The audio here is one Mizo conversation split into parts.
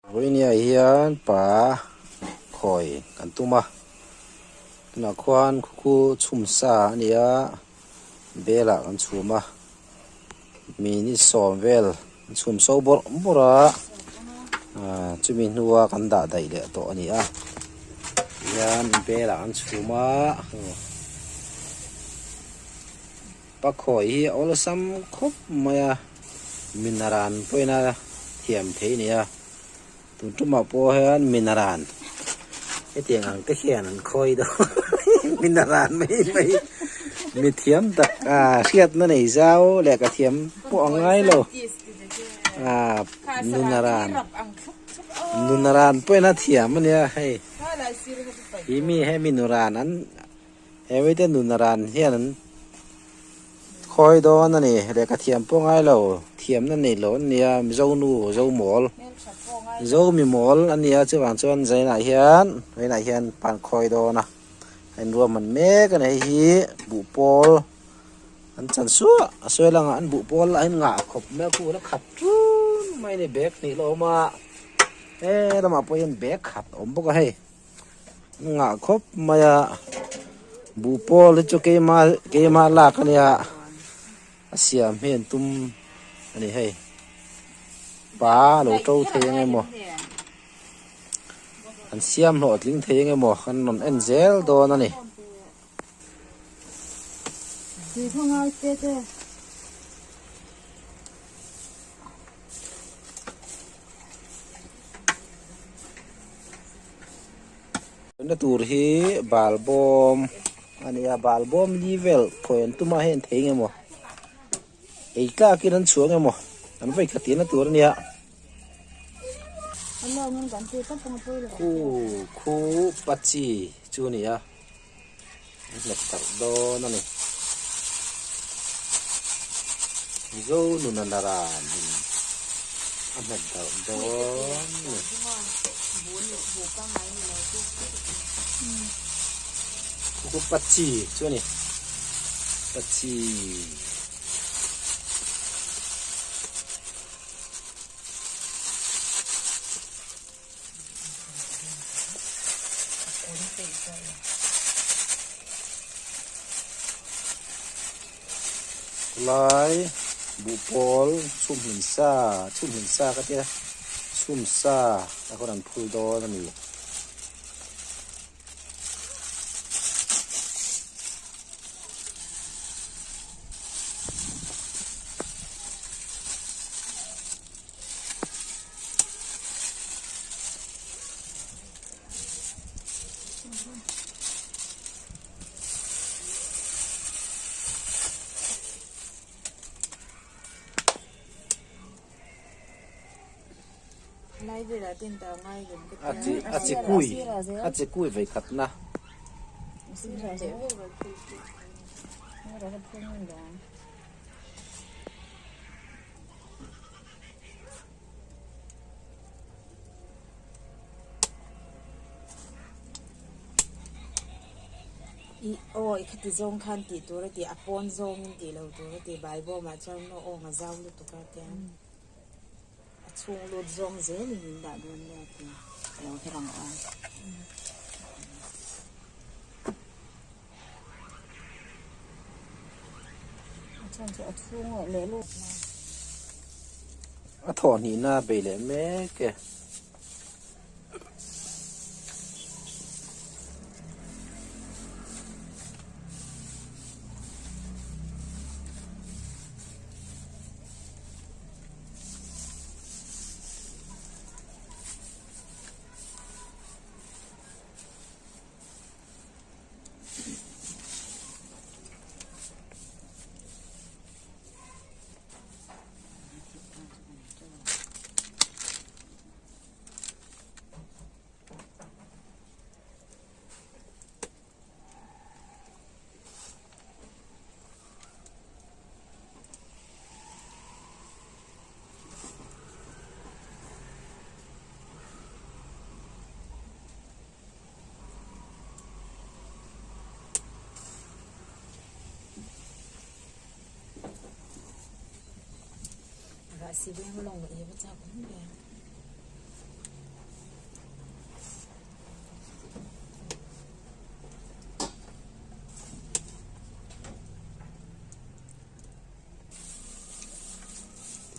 Vawinia hian pa khawi kan tum a tunah khuan khu chhum sa a ni a bel ah kan chhum a minute sawm vel an chhum so bawrh bawrh a ah chumi hnua kan dah daih leh tawh a ni a tihian bel ah an chhum a. Pakhawi hi a awlsam khawp mai a, minaran pawhin a thiam thei a ni a, tun tumah pawh hian minaran hetiang ang te hian an khawi dawn minaran mai mai mi thiam tak a hriatna nei zau leh ka thiam pawh a ngai lo a nunaran nunaran pawhin a thiam a nia hei hi mi hemi nuran an. He mite nun a ran hian an khawi dawn a ni. Lehkha thiam pawh ngai lo, thiamna nei lo an nia, Mizo nu, Zo mawl, Zo mi mawl a nia chuvang chuan zainah hian vawiinah hian pan khawi dawn a, a inruahman mek a ni. Hei hi buhpawl an chan suah a sawi langah an buhpawl a inngah khawp mai a, khu la khat ṭun mai a ni bag hnih la awm a, he lamah pawh hian bag khat a awm bawk a hei. Ngah khawp mai a buhpawl hi chu keima keima lak a nia a siam hi an tum a ni hei pa a lo to thei ang emaw an siam hlawhtling thei ang emaw kan rawn en zel dawn a ni. Na tur hi balbawm a ni a balbawm li vel khawi an tum a hei an thei nge maw ei tlak in an chhuah nge maw an vawi khat tihna tur a nia khu khu pachi chu a ni a an hnawk darh dawn a ni Mizo nun a la ran in a hnawk darh dawn a ni. Khu pachi chu a ni pachi. Lai buhpawl chhum hmin sa chhum hmin sa ka tia chhum sa a kawr an phul dawn a ni. A chi kui a chi kui vei khat na. I aw i khati zawng khan tih tur a ti a pawn zawngin tih lo tur a ti Baibawmah chuan maw aw nga zau lutuk a tia a chhung lut zawng zelin min dah dawn nia ti a lo her ang aw. A thawh hnihna a bei leh mek e.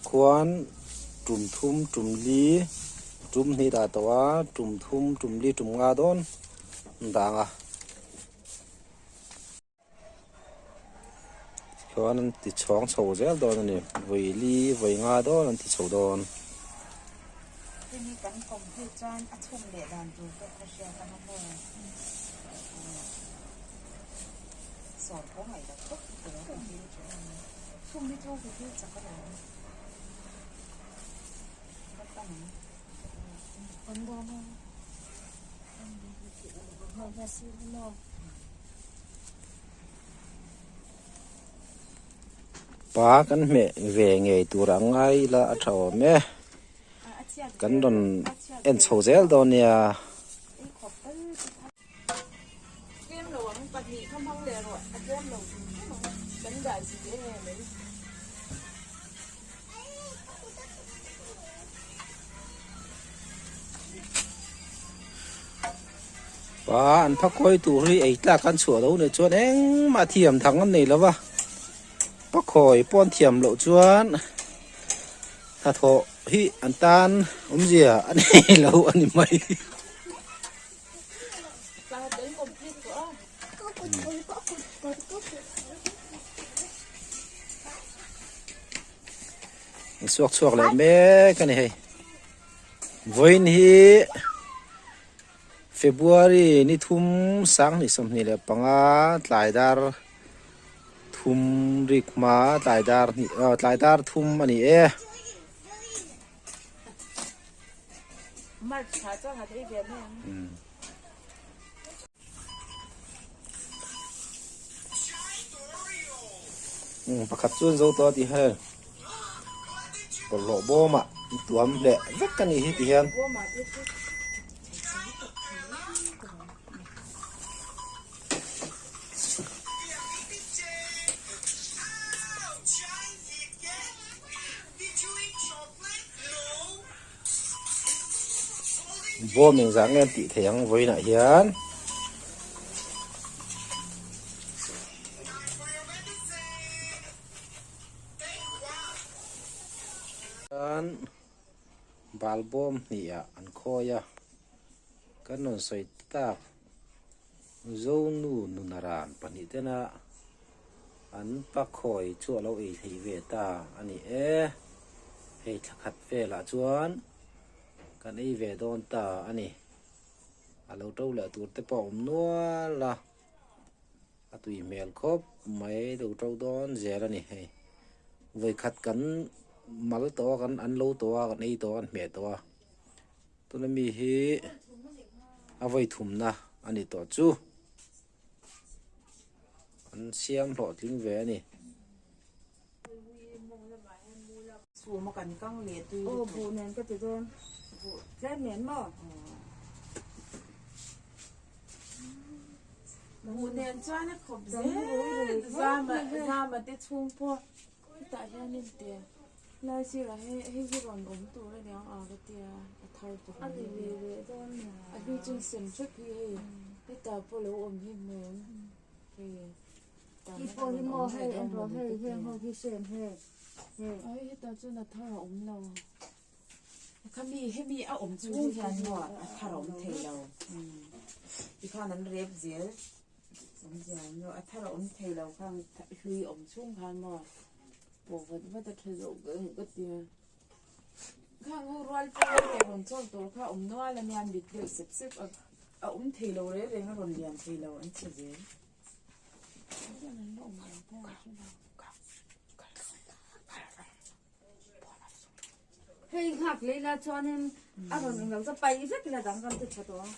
khuan tum thum tum li tum hnih dah tawh a tum thum tum li tum nga dawn an dang a. Chuan an ti chhawng chho zel dawn a ni vawi li vawi nga dawn an ti chho dawn. Hemi kan complete chuan a chhun leh dan tur pawh ka hriat ang a maw sawm pawh ngaih loh khawp tur a ka feel thin a ni. Chhun hi chu ka feel chak alawm ka pan ang. Kan dawn a. Pa kan hmeh ve ngei tur ang ngai ila a tha awm e kan rawn en chho zel dawn nia. Pa an phakawi tur hi ei tlak an chhuah lo nih chuan engmah thiam thang an nei lo va pakhawi pawh an thiam loh chuan hnathawh hi an tan awmzia a nei lo a ni mai. Suak chhuak leh mek a ni hei vawiin hi February ni thum sanghnih 25 tlai dar thum rik hma tlai dar hnih aw tlai dar thum a ni e. Pakhat chuan zo tawh a ti hei bawlhhlawh bawmah tuam leh vek a nih hi ti hian. Bawm engzah nge an tih theih ang vawiinah hian hian bal bawm hnih ah an khawi a kan rawn sawi tak Zonu Nunaran pahnih tena an pa khawi chu a lo ei theih ve ta a ni e. Hei thla khat velah chuan kan ei ve dawn ta a ni. A lo to leh tur te pawh a awm nual a, a tui hmel khawp mai lo to dawn zel a ni hei. Vawikhat kan mal tawh a, kan an lo tawh a, kan ei tawh a, kan hmeh tawh a. Tuna mi hi a vawi thumna a ni tawh chu an siam hlawhtling ve a ni. Lai sirah hi hei hi rawn awm tur a niang a ka tia a thar tur a ni ve leh dawn nia a hlui chu sem hrep hi hei hetah pawh lo awm hi hmel hei Hi pawh hi maw hei en rawh hei heng ho hi sem hei hei ai hetah chuan a thar a awm lo khami hemi a awm chung hian maw a thar a awm thei lo tikhan an rep zel awmzia awm lo a thar a awm thei lo khang hlui awm chhung khan maw. Pawh vat vat a tha zawk ka ka ti a. Khang ho rual pawh te rawn chawl tur kha awm nual a nia mit deuh sep sep a a awm thei lo reng reng a rawn lian thei lo an chhe zel. Hei nghak leh ila chuanin a rawn englo chu paih vek ila dang ram te tha tawh a.